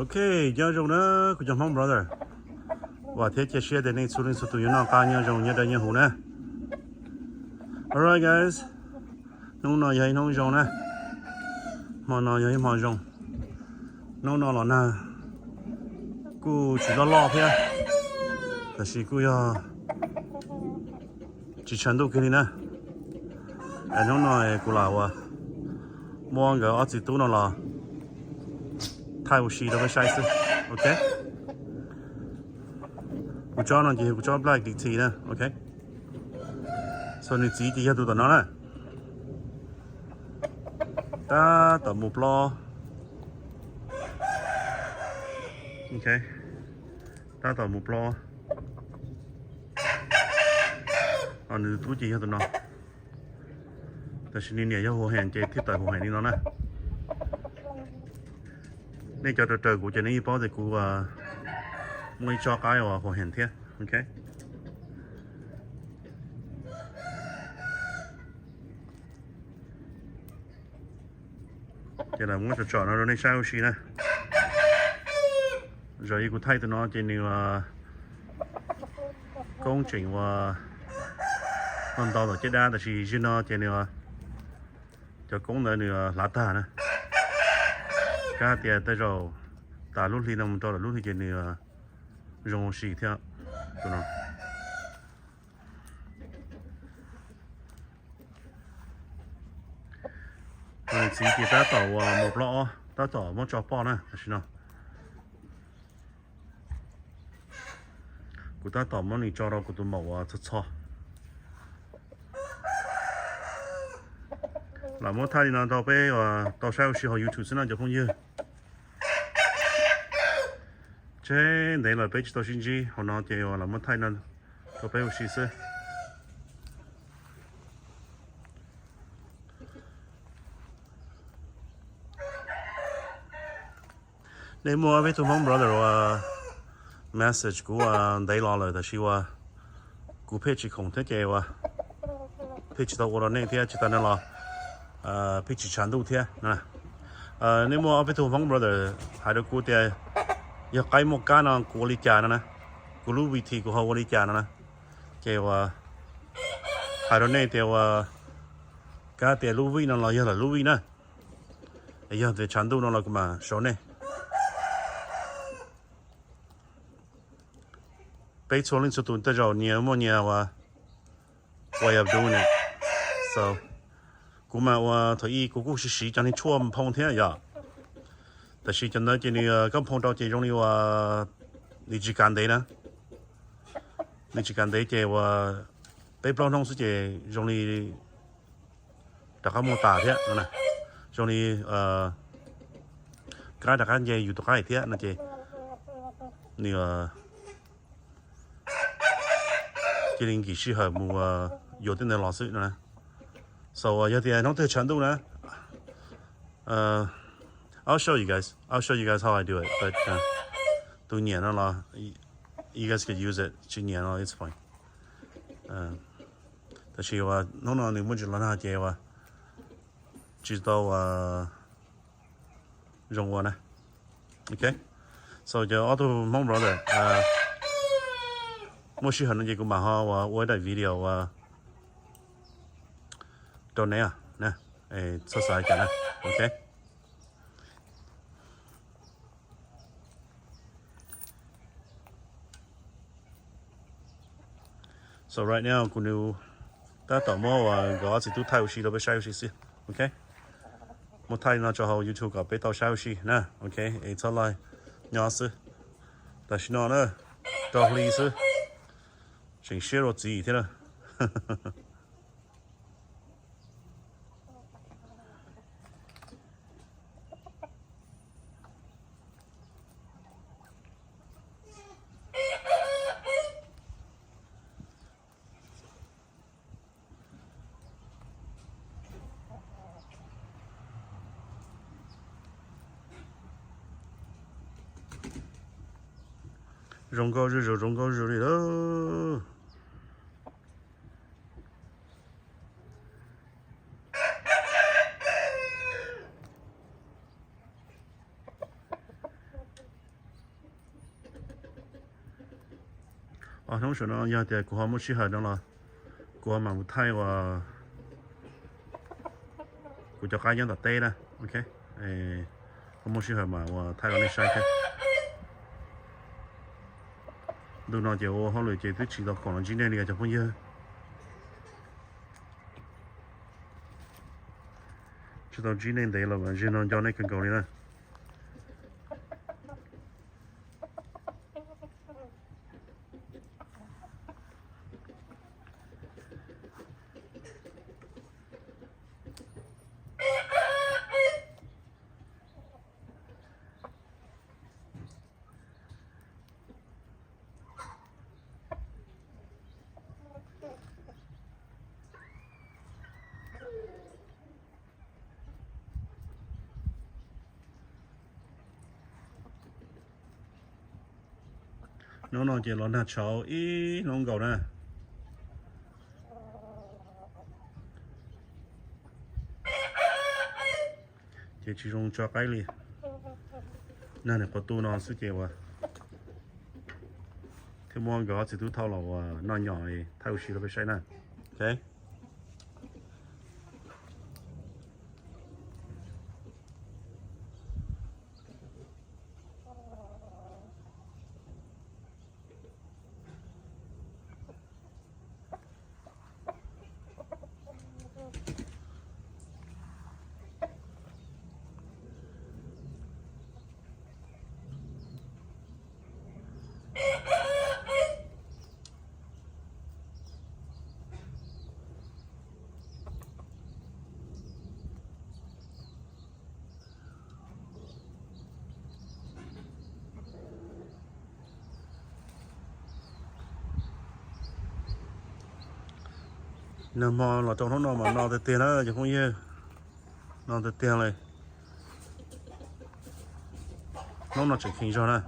Ok, nyob zoo na kuv cov Hmoob brother. Vam thiab cia siab tias nej txhua leej txhua tus yuav noj qab nyob zoo nyob dawb nyob huv na. Alright guys, hnub no yog ib hnub zoo na. Hmo no yog ib hmo zoo. Hnub no los nag kuj tsis loj loj thiab, tab sis kuj yog tsis tshav ntuj kiag li na. Hnub no kuv lam ua muab nkawd ob txiv tub no los thaij ua si rau peb saib xwb. Ok, kuv tsob no ces kuv tsob Black D T na. Ok, so nws txiv ces yog tus tom no na. Tab tom mus plob. Ok, tab tom mus plob. Nws tub ces yog tus no. Tab sis nws niam yog Huv Heem ces thiaj tawm Huv Heem li no na. Nej cov raws raws kuv ces nej yeej paub tias kuv muaj ib tsob qaib uas Huv Heem thiab. Ok, ces lam muab tsom tsom no rau nej saib ua si na. Zaum ib kuv thaij tus no ces nws koob tseem ua ntau tom caj dab, tab sis zaum no ces nws cov koob ntawd nws hlav tag na. Kav tias tej zaum tas lub hli no mus rau lwm lub hli ces nws zoo ua si thiab tus no. Nws txiv ces tab tom uas mus plaub ob, tab tom muab tso poj na tam sim no. Kuv tab tom muab nws tso rau kuv tus maum uas txho txho. Lam muab thaij li no rau peb uas tau saib ua si hauv YouTube xwb no cov phooj ywg. Tseg ntev lawm peb tsis tau sib ntsib, hauv no ces uas lam muab thaij no rau peb ua si xwb. Nej muaj peb tug Hmoob brother uas message kuv uas ntev los lawm tab sis uas kuv pheej tsis khoom thiab ces uas pheej tsis tau ua rau nej thiab tsis tas no los pheej tsis tshav ntuj thiab. Nej muaj ob peb tug Hmoob brother hais rau kuv tias yog qaib muaj kab no kuv ua li cas no na, kuv lub vij this kuv ho ua li cas no na. Ces uas hais rau nej tias uas kav tias lub vij no los yog lawm lub vij na, yog tias tshav ntuj no los kuv mam show nej. Peb txhua leej txhua tus tej zaum nyias muaj nyias uas way of doing it. So kuv mas uas thaum ub kuv kuj siv siv cov niag tshuaj nphoo thiab yom, tab sis cov ntawd ces nws koj nphoo rau ces zoo li uas nws tsis kav ntev na, nws tsis kav ntev ces uas peb plaub hnub xwb ces zoo li rov qab muaj tas thiab no na, zoo li kab rov qab nce yus tus qaib thiab no ces nws cia li nkim sij hawm mus yuav tej ntawd los xwb no na. So yog tias hnub twg tshav ntuj na, I'll show you guys, I'll show you guys how I do it, but tus nyiam no los you guys could use it, tsis nyiam no it's fine. Tab sis uas hnub no nws muaj ntsis los nag ces uas tsis tau uas zoo ua na. Ok, so cov ob tug Hmoob brother, muaj sij hawm no ces kuv mam ho uas ua ib daim video uas rau neb na, txhob xav cas na. Ok. So right now kuv nws tab tom muab uas nkawd ob txiv tub thaij ua si rau peb saib ua si xwb. Ok, muab thaij no tso hauv YouTube kom peb tau saib ua si na. Ok, es txhob laij nyob xwb. Tam sim no na, rau hli xwb, tseem siab rau txiv thiab na. Zoo nkauj zuj zus, zoo nkauj zuj zus li lawm. Hnub saum no yog tias kuv ho muaj sij hawm no los kuv ho mam mus thaij uas kuv cov qaib nyob tom teb na. Ok, ho muaj sij hawm mam ua thaij rau nej saib thiab. Ntu no ces ua hauj lwm ces twb tsis tau khoom los ntsib nej li cov phooj ywg. Tsis tau ntsib nej ntev los zaum no nco nej kawg nkaus li na. Hnub no ces los nag tshauv ib hnub nkaus na. Ces tsis zoo tso qaib li. Nag nws quav tu no xwb ces ua thiab muab nkawd ob txiv tub thauj los ua noj nyom thaij ua si rau peb saib na. Ok. Nag hmo los rau hnub no mas no tiag tiag na cov phooj ywg, no tiag tiag li. Hnub no tseem kheev zog na.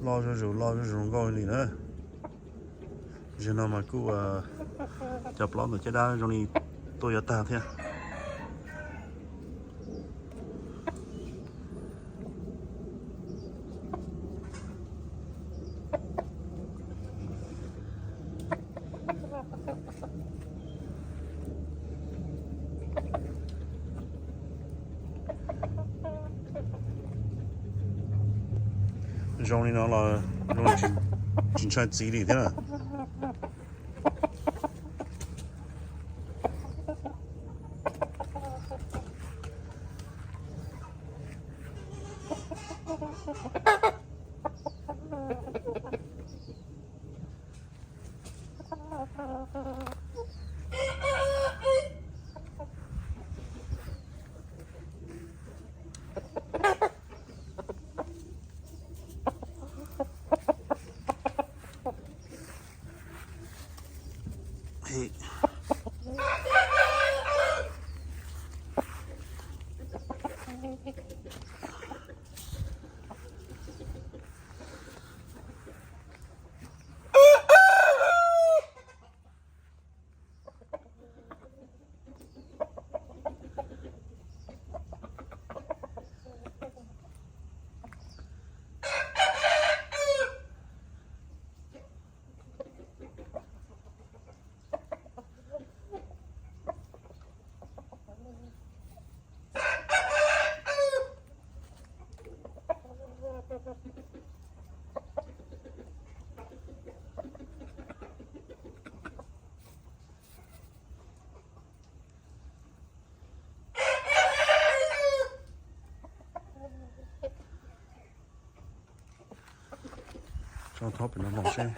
Loj zuj zus, loj zuj zus nkauj li na. Zaum no mas kuj cov plaub ntawm caj dab zoo li tuaj yuav tag thiab. Zoo li no los zoo tsis ntshai txiv li thiab na. Tso thob pem no los seb,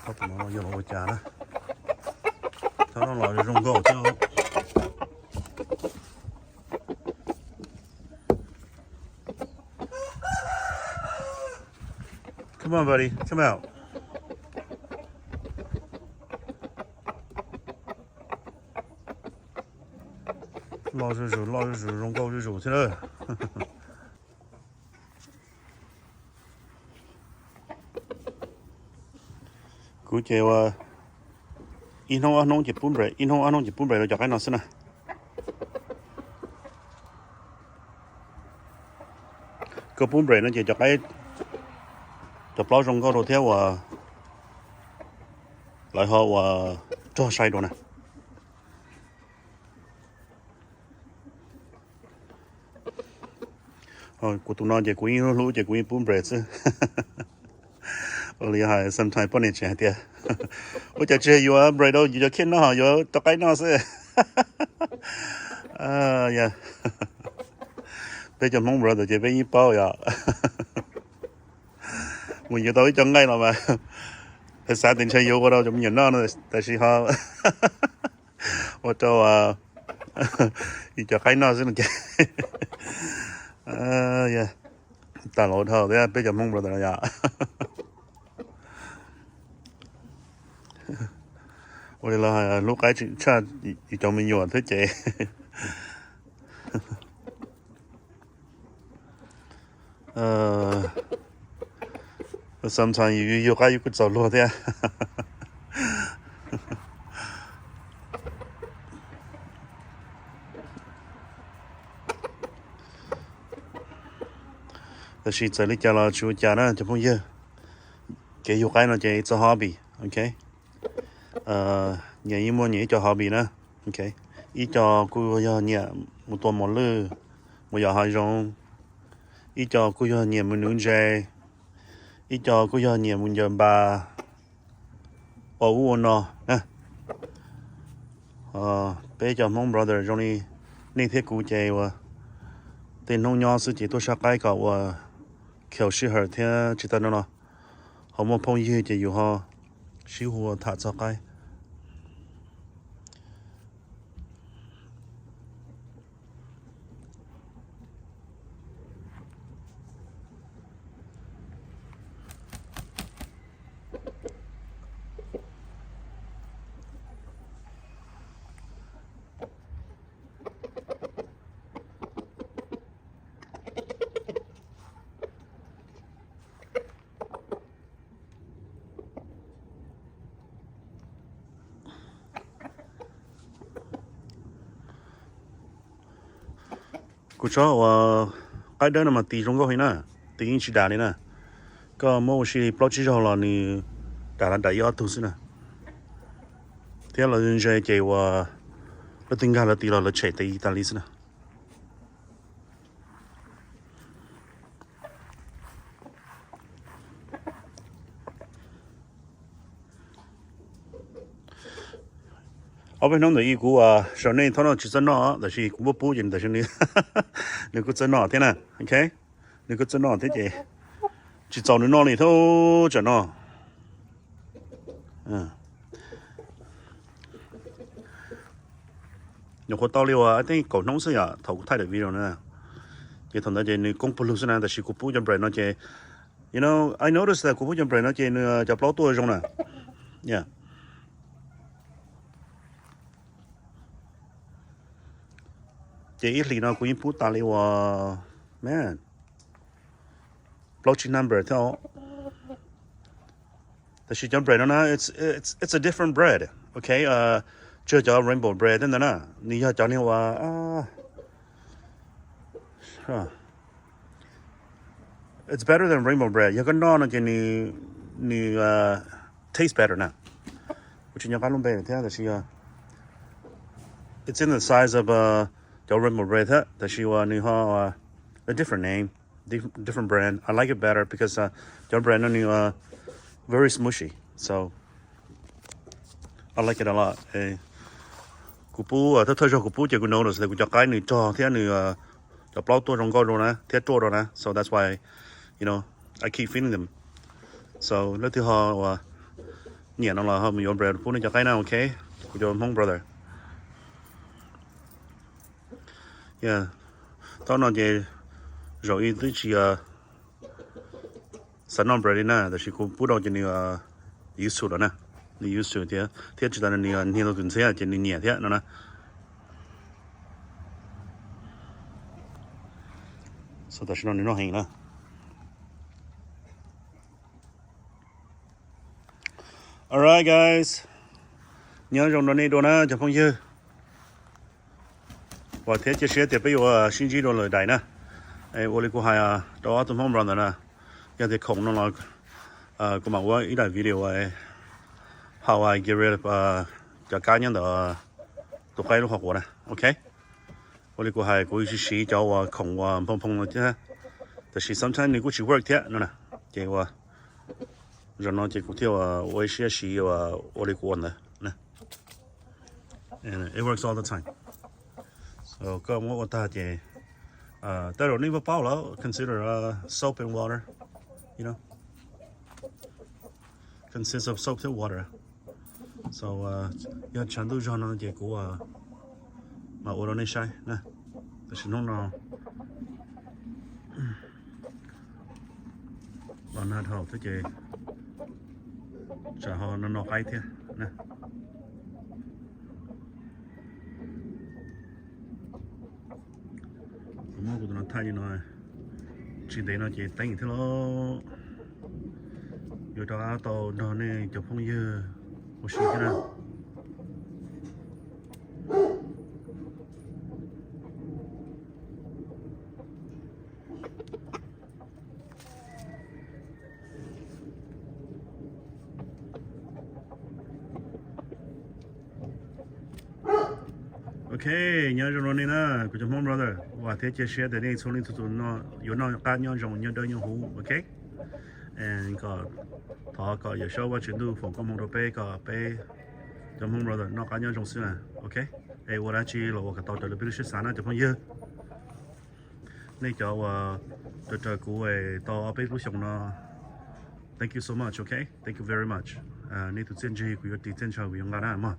thob pem no yog los ua cas na. Thob no los zoo nkauj thiab. Come on, buddy, come out. Loj zuj zus, loj zuj zus, zoo nkauj zuj zus thiab na. Kuv ces ua ib hnub ob hnub ces pub break, ib hnub ob hnub ces pub break rau cov qaib no xwb na. Koj pub break no ces cov qaib, cov plaub zoo nkauj rau thiab uas lawv ho uas rog sai dua na. Kuv tus no ces kuv yeej hlub hlub ces kuv yeej pub break xwb. Ua li hais sometimes poj niam tseem hais tias, ua cas tsis yuav break rau yus cov kids noj, yuav rau qaib noj xwb. Peb cov Hmoob brother ces peb yeej paub yom. Mus yuav tau ib co nqaij los mas xav tias ntshe yuav ua rau cov me nyuam noj no, tab sis ho ua rau yus cov qaib noj xwb no ces tas laus dhau thiab peb cov Hmoob brother no yom. Ua li los hlub qaib tshaj yus cov me nyuam thiab ces sometimes yus yug qaib yus kuj txaus luag thiab. Tab sis txawm li cas los tsis ua cas na cov phooj ywg. Kev yug qaib no ces it's a hobby, ok. Nyias yeej muaj nyias ib co hobby na, ok. Ib co kuj yog nyiam mus tua mos lwj, mus yos hav zoov. Ib co kuj yog nyiam mus nuv ntses. Ib co kuj yog nyiam mus ncaws npas, ua ub ua no na. Peb cov Hmoob brother zoo li nej thiab kuv ces uas tej hnub nyob xwb ces tuaj sab qaib kom uas khaus sij hawm thiab tsis tas no los ho muaj phooj ywg ces yus ho sib hu tham txog qaib. Kuv tsob uas qaib dawb no mas tis zoo nkauj heev na, tis yeej tsis dam li na. Koj muab ua si plaub tsib zaug los nws dam los dam ib ob tug xwb na. Thiab lawv ntse ces uas lawv twb nkag lawv tis los lawv tshem tis tas li xwb na. Ob peb hnub ntawm ib kuv sau nej thaum no tsis txawj noj tab sis kuv muab pub ces tam sim no nws kuj txawj noj thiab na, ok. Nws kuj txawj noj thiab ces tsis txaus nws noj li thiab tsam no. Nyuam qhuav tau li uas I think kaum hnub xwb yom thaum kuv thaij daim video na. Ces thaum ntawd ces nws koob pawg lug xwb na, tab sis kuv pub cov bread no ces, you know, I notice that kuv pub cov bread no ces nws cov plaub tuaj zoo na. Ces ib hlis no kuv yeej pub tas li uas, man, plaub tsib nab bread thiab. Tab sis cov bread no na, it's, it's, it's a different bread, ok. Tsis yog cov rainbow bread ntawd na, nws yog cov niag uas, it's better than rainbow bread. Yog koj noj no ces nws, nws taste better na. Kuv tsis nco qab lub npe thiab tab sis it's in the size of cov rainbow bread thiab tab sis uas nws ho a different name, different brand. I like it better because cov bread no nws very smushy, so I like it a lot. Kuv pub thawj thawj zaug kuv pub ces kuv notice tias kuv cov qaib nws rog thiab nws cov plaub tuaj zoo nkauj rau na thiab ruaj rau na, so that's why, you know, I keep feeding them. So leej twg ho uas nyiam no los ho mus yuav bread pub nej cov qaib na, ok. Kuv cov Hmoob brother. Yeah, thaum no ces zaum ib twb tsis xav noj bread li na, tab sis kuv pub rau ces nws used to lawm na, nws used to thiab, thiab tsis tas nws hnia tau tus ntxhiab ces nws nyiam thiab no na. So tam sim no nws noj heev na. Alright guys, nyob zoo rau nej dua na cov phooj ywg. Vam thiab cia siab tias peb yuav sib ntsib dua lwm daim na. Ua li kuv hais rau ob tug Hmoob brother na, yog tias khoom no los kuv mam ua ib daim video how I get rid of cov kab nyob ntawm tus qaib lub qhov quav na, ok. Ua li kuv hais kuv siv cov uas khoom uas nphoo nphoo no thiab, tab sis sometimes nws kuj tsis work thiab no na. Ces ua zaum no ces kuv thiaj ua ib siab siv ua li kuv ua ntawd. It works all the time. So koj muab ua tag ces tej zaum nej paub lawm, consider soap and water, you know, consists of soap thiab water. So yog tshav ntuj zog no ces kuv mam ua rau nej saib na. Tam sim hnub no los nag dhau thiab ces tsam ho no no qaib thiab na. Kuv muab kuv tus no thaij li no, tsis ntev no ces teeb thiab lauj. Yuav rov qab tau nrog nej cov phooj ywg ua si thiab na. Ok, nyob zoo rau nej na kuv cov Hmoob brother, vam thiab cia siab tias nej txhua leej txhua tus yuav noj qab nyob zoo nyob dawb nyob huv, ok. Kom thov kom Yawm Saub Vajtswv ntuj foom koob hmoov rau peb kom peb cov Hmoob brother noj qab nyob zoo xwb na, ok. Es ua dab tsi los ua kom tau raws li peb lub siab xav na cov phooj ywg. Nej cov uas raws raws kuv tau ob peb lub xyoos no, thank you so much, ok, thank you very much. Nej tus txiaj ntsig kuv yuav ris txiaj ntshaw kuv yuav nqa na mog.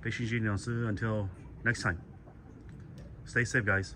Peb sib ntsib no xwb until next time. Stay safe guys.